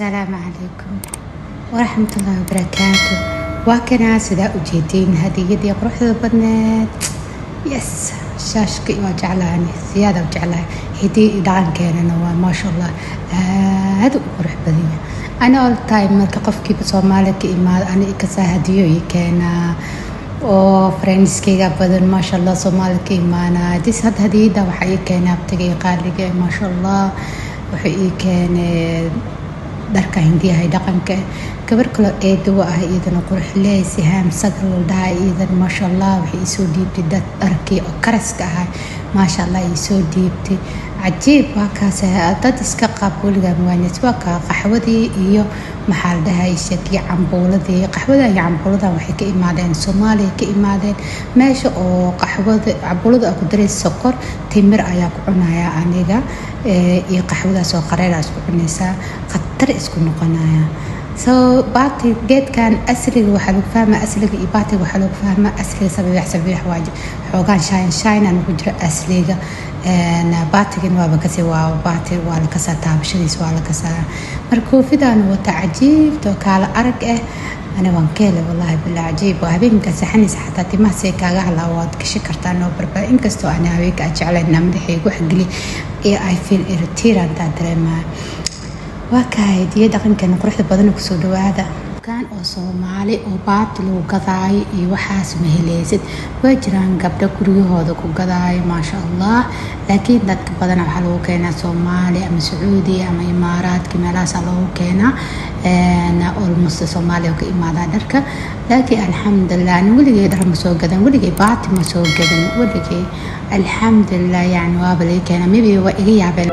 Asalaamu calaykum waraxmatullaahi wabarakaatu. Waa kanaa, sidaa ujeediin, hadiyadii quruxda badneed. Yes, shaashka waa jeclahay, siyaada u jeclahay. Hidii iyo dhaqankeenana waa, maasha Allah, aad u qurux badan yahay. Ani all time marka qofkiiba Soomaaliya ka imaado, ani ikasaa hadiyo ii keenaa oo friendskayga badan, maasha Allah, Soomaaliya ka imaanaa. This hadda hadiyada waxaa ii keenay abtiga iyo qaaliga, maasha Allah. Wuxuu ii keenay dharka hindiyaha iyo dhaqanka. Gabar kaloo eedawa ah, iyadana quruxley, Sihaam Sagal la dhahay, iyadana, maasha Allah, waxay iisoo dhiibtay dad dharkii oo karaska ahay, maasha Allah, iisoo dhiibtay. Cajiib! Waa kaas, dad iska qaab weligaa mawaanyas. Waa kaa qaxwadii iyo, maxaa la dhahay, sheekii cambuuladii. Qaxwada iyo cambuuladan waxay ka imaadeen Soomaaliya, ka imaadeen. Meesha oo qaxwada cambuulada ku daraysa sokor, timir ayaa ku cunaya aniga, iyo qaxwadaas oo qareera isku cunaysaa, khatar isku noqonaya. So baati geedkan asliga waxaa lagu fahmaa, asliga iyo baatiga waxaa lagu fahmaa, asliga sabiix sabiix waa, xoogaan shine shine aan ku jiro asliga. Baatigan waaba kasi, waa baati, waa la kasaa, taabashadiis waa la kasaa. Marka koofidaan wata cajiibto kaala arag ah, ani waan ka helay, wallahi bilaa, cajiib. Waa habeenka saxanaysa, xataa timaha see kaaga halaa waad gashi kartaa, noo barbar. Inkastoo ani habeenka aan jeclayn inaan madaxayga wax geliyo iyo I feel irritated aan dareemaya. Waa kaa hediye dhaqankeena quruxda badan. Kusoo dhawaada dukaan oo Soomaali oo baati lagu gadaayo iyo waxaas ma heleysid. Way jiraan gabdho guryahooda ku gadaayo, maasha Allah, laakiin dadka badana waxaa lagu keenaa Soomaali ama Sacuudi ama Imaaraadka, meelahaasaa loogu keenaa. Almost Soomaaliya oo ka imaadaa dharka. Laakiin alxamdulilah, ani weligay dhar ma soo gadan, weligay baati ma soo gadan, weligay, alxamdulilah. Yani waaba laga keenaa, maybe waa iga yaabeen.